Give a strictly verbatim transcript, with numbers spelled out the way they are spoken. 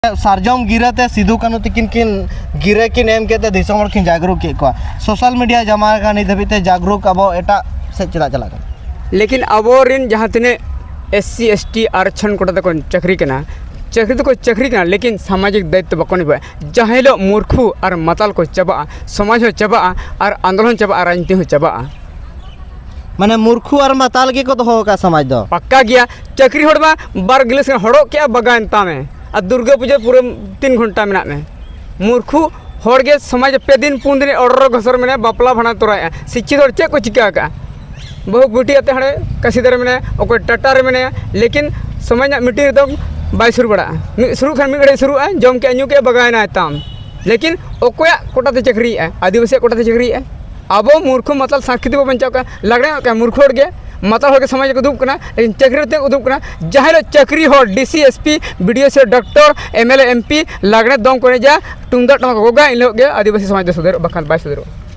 ᱥᱟᱨᱡᱚᱢ ᱜᱤᱨᱟᱹ ᱛᱮ ᱥᱤᱫᱩ ᱠᱟᱹᱱᱦᱩ ᱛᱤᱠᱤᱱ ᱠᱤᱱ ᱜᱤᱨᱟᱹ ᱠᱤᱱ ᱮᱢ ᱠᱮᱫ ᱛᱮ ᱫᱤᱥᱚᱢ ᱦᱚᱲ ᱠᱤᱱ ᱡᱟᱜᱽᱨᱩᱠ ᱠᱮᱫ ᱠᱚᱣᱟ᱾ ᱥᱳᱥᱟᱞ ᱢᱤᱰᱤᱭᱟ ᱡᱟᱢᱟᱱᱟ ᱠᱟᱱᱟ, ᱱᱤᱛ ᱫᱷᱟᱹᱵᱤᱡ ᱛᱮ ᱡᱟᱜᱽᱨᱩᱠ ᱟᱵᱚ ᱮᱴᱟᱜ ᱥᱮᱫ ᱪᱮᱫᱟᱜ ᱪᱟᱞᱟᱜ ᱠᱟᱱᱟ? ᱞᱮᱠᱤᱱ ᱟᱵᱚᱨᱮᱱ ᱡᱟᱦᱟᱸ ᱛᱤᱱᱟᱹᱜ ᱮᱥ ᱥᱤ ᱮᱥ ᱴᱤ ᱟᱨᱚᱠᱪᱷᱚᱱ ᱠᱚᱴᱟ ᱛᱮᱠᱚ ᱪᱟᱹᱠᱨᱤ ᱠᱟᱱᱟ, ᱪᱟᱹᱠᱨᱤ ᱫᱚᱠᱚ ᱪᱟᱹᱠᱨᱤ ᱠᱟᱱᱟ, ᱞᱮᱠᱤᱱ ᱥᱟᱢᱟᱡᱤᱠ ᱫᱟᱭᱤᱛᱛᱚ ᱵᱟᱠᱚ ᱱᱤᱵᱷᱟᱹᱣᱟ᱾ ᱡᱟᱦᱟᱸ ᱦᱤᱞᱳᱜ ᱢᱩᱨᱠᱷᱩ ᱟᱨ ᱢᱟᱛᱟᱞ ᱠᱚ ᱪᱟᱵᱟᱜᱼᱟ, ᱥᱚᱢᱟᱡᱽ ᱦᱚᱸ ᱪᱟᱵᱟᱜᱼᱟ ᱟᱨ ᱟᱱᱫᱳᱞᱚᱱ ᱪᱟᱵᱟᱜᱼᱟ, ᱨᱟᱡᱽᱱᱤᱛᱤ ᱦᱚᱸ ᱪᱟᱵᱟᱜᱼᱟ᱾ ᱢᱟᱱᱮ ᱢᱩᱨᱠᱷᱩ ᱟᱨ ᱢᱟᱛᱟᱞ ᱜᱮᱠᱚ ᱫᱚᱦᱚ ᱟᱠᱟᱫ ᱥᱚᱢᱟᱡᱽ ᱫᱚ᱾ ᱯᱟᱠᱟ ᱜᱮᱭᱟ᱾ ᱪᱟᱹᱠᱨᱤ ᱦᱚᱲ ᱢᱟ ᱵᱟᱨ ᱜᱤᱞᱟᱹᱥ ᱜᱟᱱ ᱦᱚᱲᱚᱜ ᱠᱮᱜᱼᱟ, ᱵᱟᱜᱟᱣᱮᱱ ᱛᱟᱢᱮ᱾ ᱟᱨ ᱫᱩᱨᱜᱟᱹ ᱯᱩᱡᱟᱹ ᱯᱩᱨᱟᱹ ᱛᱤᱱ ᱜᱷᱚᱱᱴᱟ ᱢᱮᱱᱟᱜ ᱢᱮ᱾ ᱢᱩᱨᱠᱷᱩ ᱦᱚᱲ ᱜᱮ ᱥᱚᱢᱟᱡᱽ ᱯᱮ ᱫᱤᱱ ᱯᱩᱱ ᱫᱤᱱ ᱚᱲᱨᱚ ᱜᱷᱚᱥᱚᱨ ᱢᱮᱱᱟᱭᱟ, ᱵᱟᱯᱞᱟ ᱵᱷᱟᱸᱰᱟᱱ ᱛᱚᱨᱟᱭᱮᱜᱼᱟ᱾ ᱥᱤᱠᱠᱷᱤᱛ ᱦᱚᱲ ᱪᱮᱫ ᱠᱚ ᱪᱤᱠᱟᱹ ᱟᱠᱟᱜᱼᱟ? ᱵᱟᱹᱦᱩ ᱵᱤᱴᱤ ᱟᱛᱮ ᱦᱟᱸᱰᱮ ᱠᱟᱥᱤᱫᱟ ᱨᱮ ᱢᱮᱱᱟᱭᱟ, ᱚᱠᱚᱭ ᱴᱟᱴᱟ ᱨᱮ ᱢᱮᱱᱟᱭᱟ, ᱞᱮᱠᱤᱱ ᱥᱚᱢᱟᱡᱽ ᱨᱮᱱᱟᱜ ᱢᱤᱴᱤᱝ ᱨᱮᱫᱚ ᱵᱟᱭ ᱥᱩᱨ ᱵᱟᱲᱟᱜᱼᱟ᱾ ᱢᱤᱫ ᱥᱩᱨᱩᱜ ᱠᱷᱟᱱ ᱢᱤᱫ ᱜᱷᱟᱹᱲᱤᱡ ᱥᱩᱨᱩᱜᱼᱟ, ᱡᱚᱢ ᱠᱮᱜᱼᱟ, ᱧᱩ ᱠᱮᱜᱼᱟ, ᱵᱟᱜᱟᱣᱮᱱᱟᱭ ᱛᱟᱢ᱾ ᱞᱮᱠᱤᱱ ᱚᱠᱚᱭᱟᱜ ᱠᱳᱴᱟ ᱛᱮ ᱪᱟᱹᱠᱨᱤᱭᱮᱜᱼᱟᱭ? ᱟᱹᱫᱤᱵᱟᱹᱥᱤᱭᱟᱜ ᱠᱳᱴᱟ ᱛᱮ ᱪᱟᱹᱠᱨᱤᱭᱮᱜᱼᱟᱭ᱾ ᱟᱵᱚ ᱢᱩᱨᱠᱷᱩ ᱢᱟᱛᱟᱞ ᱥᱟᱝᱥᱠᱨᱤᱛᱤ ᱵᱚ ᱵᱟᱧᱪᱟᱣ ᱠᱟᱜᱼᱟ, ᱞᱟᱜᱽᱲᱮ ᱮᱱᱮᱡ ᱠᱟᱱᱟ ᱢᱩᱨᱠᱷᱩ ᱦᱚᱲ ᱜᱮ, ᱢᱟᱛᱟᱞ ᱦᱚᱲ ᱜᱮ ᱥᱚᱢᱟᱡᱽ ᱨᱮᱠᱚ ᱫᱩᱲᱩᱵ ᱠᱟᱱᱟ, ᱞᱮᱠᱤᱱ ᱪᱟᱹᱠᱨᱤ ᱨᱮ ᱛᱤᱱᱟᱹᱜ ᱠᱚ ᱫᱩᱲᱩᱵ ᱠᱟᱱᱟ? ᱡᱟᱦᱟᱸᱭ ᱦᱤᱞᱳᱜ ᱪᱟᱹᱠᱨᱤ ᱦᱚᱲ, ᱰᱤ ᱥᱤ, ᱮᱥ ᱯᱤ, ᱵᱤ ᱰᱤ ᱳ ᱥᱮ doctor, M L A, M P ᱞᱟᱜᱽᱲᱮ ᱫᱚᱝ ᱠᱚ ᱮᱱᱮᱡᱟ, ᱛᱩᱢᱫᱟᱜ ᱴᱟᱢᱟᱠ ᱠᱚ ᱜᱚᱜᱟ, ᱮᱱ ᱦᱤᱞᱳᱜ ᱜᱮ ᱟᱹᱫᱤᱵᱟᱹᱥᱤ ᱥᱚᱢᱟᱡᱽ ᱫᱚ ᱥᱩᱫᱷᱟᱹᱨᱚᱜ, ᱵᱟᱠᱷᱟᱱ ᱵᱟᱭ ᱥᱩᱫᱷᱟᱹᱨᱚᱜᱼᱟ᱾